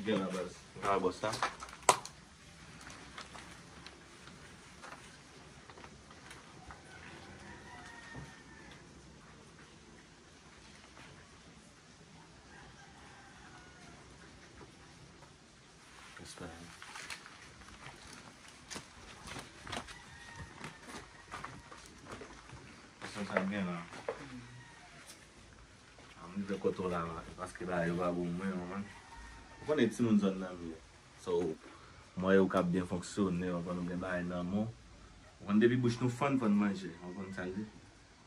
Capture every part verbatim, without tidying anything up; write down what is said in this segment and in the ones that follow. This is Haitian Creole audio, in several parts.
Gen la baz. Mwen ka wè bòs la. Respè. Sa sa gen la. A m rive kote w la, paske bagay yo pa bon mwen, w konprann? Ou konnen timoun zòn nan m ye. So, m wè yo k ap byen fonksyone, w konprann, ou gen bagay nan men w. Ou konn depi bouch nou fann, fann manje, w konprann sa l di?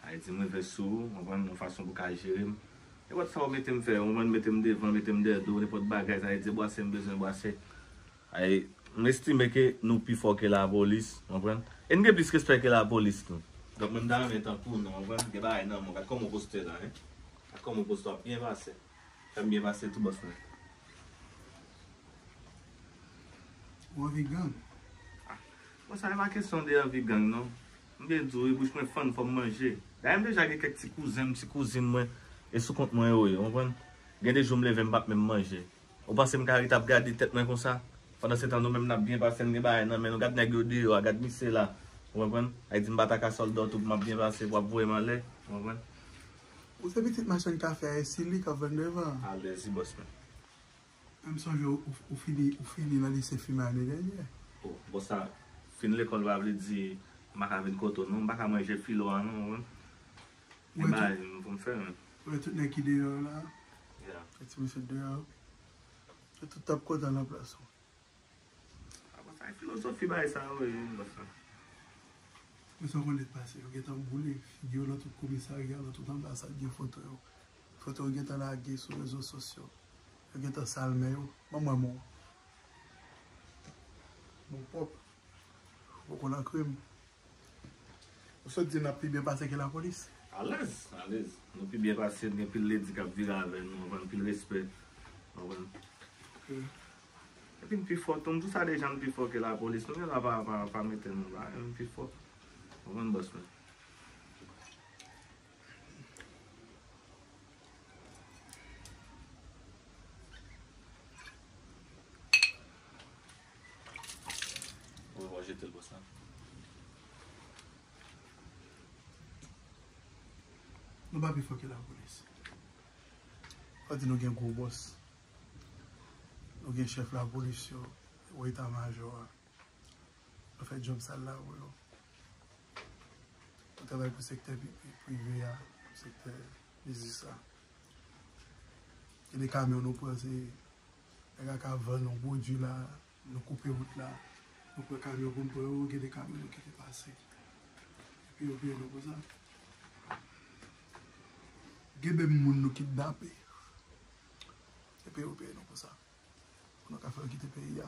Ayiti m rive sou ou, w konprann, yon fason pou ka jere m. Nenpòt sa w mete m fè, w konprann, mete m devan, mete m dèyè do, nenpòt bagay, sa vle di bwase m bezwen bwase. Ay, m estime ke nou pi fò ke lapolis, w konprann? E n gen plis respè ke lapolis tou. Donk, mwen, m ta renmen tankou w, w konprann? Gen bagay nan men w, gad kòman w poste la, en. Gad kòman w poste, w ap byen pase. Fè m byen pase tou, bòs mwen. Ou anvi gang? Ah, bon, sa e pa kesyon de anvi gang, non. M byen di w, wi, bouch mwen fann, fò m manje. Dayè, m deja gen kèk ti kouzen m, ti kouzin mwen, e sou kont mwen yo ye, w konprann? Gen de jou m leve, m p ap menm manje. Ou panse m ka ret ap gade tèt mwen konsa? Pandan se tan, nou menm n ap byen pase, n gen bagay nan men nou. Gad nèg yo deyò a, gad misye la. Ou konprann? Ayiti m pa ta ka sòlda w tou pou m ap byen pase, pou w ap voye m anlè. Ou konprann? Ou se pitit machann kafe a, e Sili k ap vann devan. Alèz, wi, bòs mwen. Menm sonje ou, ou, ou fini, ou fini nan lise fimen ane dènyè. Oh, bon, sa, fin lekòl pa vle di m pa ka vin kote w, non. M pa ka manje filo a, non, ou konprann? Gen bagay m pou m fè, men. Ou wè tout nèg ki deyò la? Yeah. Tout ti mesye deyò. Yo tout t ap kontan nan plas ou. A, bon, sa e filozofi bagay sa yo ye, bòs la. Men sa w konnen pase, yo gentan boule figi yo nan tout komisarya, nan tout anbasad, gen foto yo. Foto yo gentan lage sou rezo sosyo. Yo gentan sal men yo. Ban m wè men w. Men w pwòp. Ou poko nan krim. Ou sot di n ap pi byen pase ke lapolis? Alèz, alèz. Nou pi byen pase, n gen pil ledi k ap vire avè nou, w konprann, pil respè. W konprann? Ok. Epi n pi fò tou, m di w sa deja, n pi fò ke lapolis. Nou menm la pa, pa, pa mete nou la, n pi fò. W konprann, bòs mwen? Ou wè, w a jete l konsa. Nou pa pi fò ke lapolis. Fò di nou gen gwo bòs. Nou gen chèf lapolis yo, wo eta majò a. Nou fè djòb sal la pou yo. Nou travay pou sektè pi-, pi-, prive a, pou sektè biznis la. Gen de kamyon nou pran, se nèg la ka vann yon pwodui la, nou koupe wout la, nou pran kamyon pou n pran yo, gen de kamyon nou kite pase. Epi yo peye nou pou sa. Gen menm moun nou kidnape. Epi yo peye nou pou sa. Pou nou ka fè yo kite peyi a.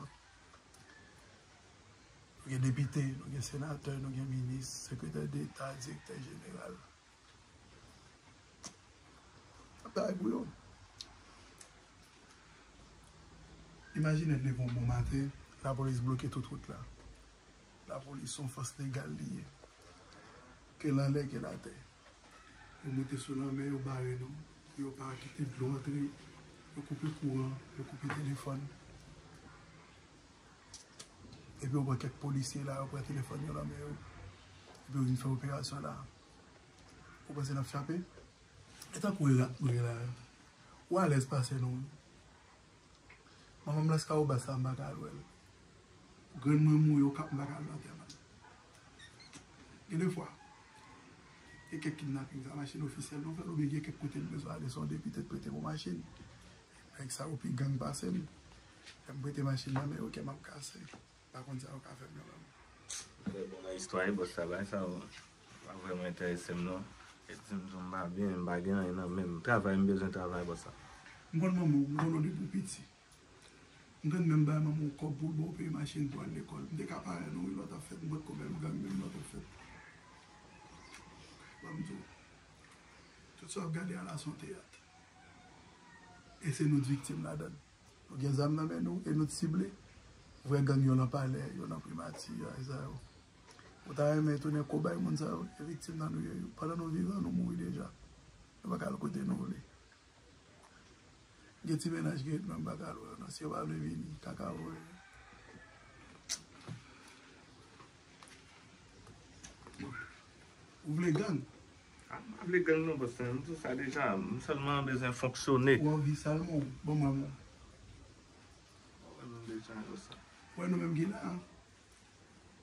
Nou gen depite, nou gen senatè, nou gen minis, sekretè deta, direktè jeneral. N ap travay pou yo. Imajine n leve yon bon maten, lapolis bloke tout wout la. Lapolis se yon fòs legal li ye. Ke l anlè, ke l atè. Yo moute sou lanmè, yo bare nou. Yo pa kite dlo antre. Yo koupe kouran, yo koupe telefòn. Epi yo pran kèk polisye la, yo pran telefòn yo nan men yo. Epi yo vin fè operasyon la. Ou panse n ap chape? E tankou e rat nou ye la. Ou alèz pase nou. Manman m Laskawobas la, m pa ka al wè l. Grann mwen mouri Okap, m pa ka al nan antèman l. Gen de fwa, gen kèk kidnaping sa, machin ofisyèl nou fè l, oubyen gen kèk kote m bezwen ale, se yon depite t prete m yon machin. Nèg sa yo pi gang pase m. Lè m prete machin nan men yo, kè m ap kase. Pa konn sa yo ka fè m yo menm. Trè bon nan istwa, e bòs sa, bagay sa yo pa vrèman enterese m non. E di m tou m pa byen, m pa gen anyen nan men m. Travay, m bezwen travay, bòs sa. M konn manman w, m konn w depi w piti. M konn menm bay manman w kòb pou l ba w peye machin pou w al lekòl. M te ka parèy nou wi lè w t ap fèt, m potko menm gang menm lè w t ap fèt. Ban m di w, tout sa w ap gade a la se yon teyat. E se nou t viktim ladan l. Nou gen zam nan men nou e nou t sible. Vrè gang yo nan palè, yo nan primati, yo nan sa yo. Ou ta renmen tounen kobay moun sa yo? E viktim nan nou ye. Pandan nou vivan, nou mouri deja. Nou pa ka al kote nou vle. Gen ti mennaj ki ret menm pa ka lwe yo non. Si yo pa vle vini, kaka voye. Ou vle gang? Ah, m pa vle gang non, bòs. M di w sa deja. M sèlman bezwen fonksyone. Ou anvi sèlman w. Bon, manman. Ou wè nou deja, bòs. Ou wè nou menm ki la, an?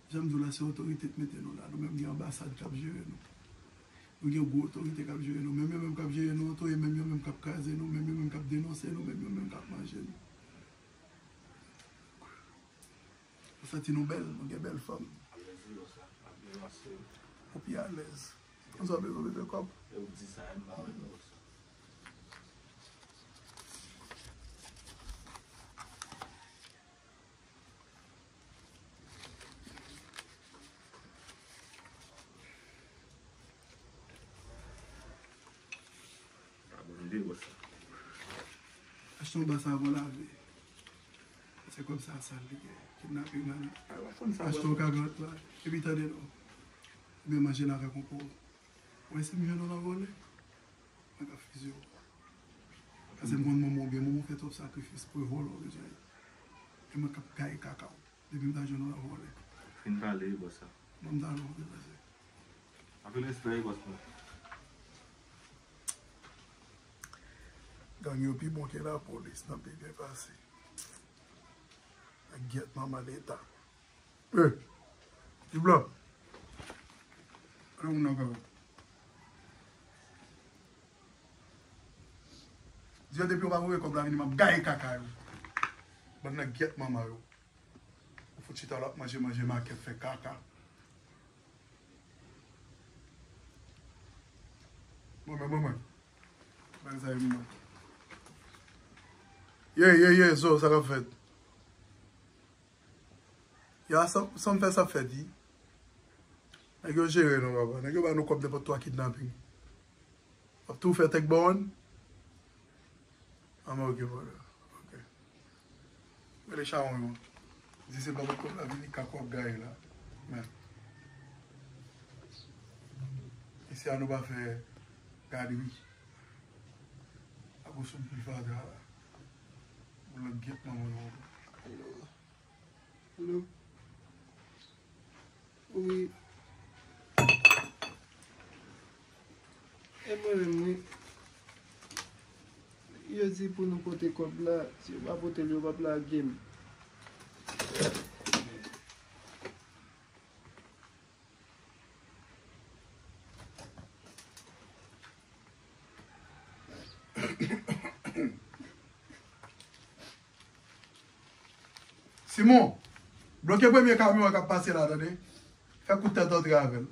Jan m di w la, se otorite k mete nou la. Nou menm gen anbasad k ap jere nou. Nou gen gwo otorite k ap jere nou. Menm yo menm k ap jere nou, otorite menm yo menm k ap kraze nou, menm yo menm k ap denonse nou, menm yo menm k ap manje nou. Ou santi nou bèl, nou gen bèl fòm. Alèz wi, bòs la, ap byen pase. Ou pi alèz. Konsa w bezwen mete kòb. E ou di sa, m pa wè bòs la. Abonde, bòs la. Achte yon bas avan lave. Se kòb sa sal li gen. Kidnaping la. Achte yon kagot la. Epi tande non. Ebyen manje la avèk yon po. Ou wè si m jwenn ou nan vòlè? Mwen ka fizye w. Paske m konn manman w byen, manman w fè twòp sakrifis pou yo vòlè w deja. E mwen k ap gaye kaka w. Depi m ta jwenn ou nan vòlè. Fin pale, bòs la. Ban m talè w, byen pase. Anpil respè, bòs mwen. Gang yo pi bon ke lapolis nan pi byen pase. Ak gyèt manman Leta. Eh, ti blan. Kè moun nan kè. Di yo depi yo pa voye kòb la vini, m ap gaye kaka yo. Bann nan gyèt manman yo. Ou fout chita la ap manje, manje makèt, fè kaka. Bon, men, bon, men. Bagay sa yo, mwen. Ye, ye, ye, zo, sa k ap fèt? Ya, sa, sa m fè, sa fèt, wi. Nèg yo jere nou, papa. Nèg yo ba nou kòb nenpòt twa kidnaping. W ap tou fè tèk bawon? Ah, men ok, brother. Ok. Rele chawony ou. Di se pa pou kòb la vini, kaka w ap gaye la. Men. Isi a nou pa fè gadri. Akoz sou pil fatra la. Ou langyèt manman nou. Hello. Hello. Wi. E mwen menm, wi. Yo di pou nou pote kòb la, si yo pa pote l, yo p ap lage m. Simon, bloke premye kamyon an k ap pase la, tande. Fè kout tèt antre avè l.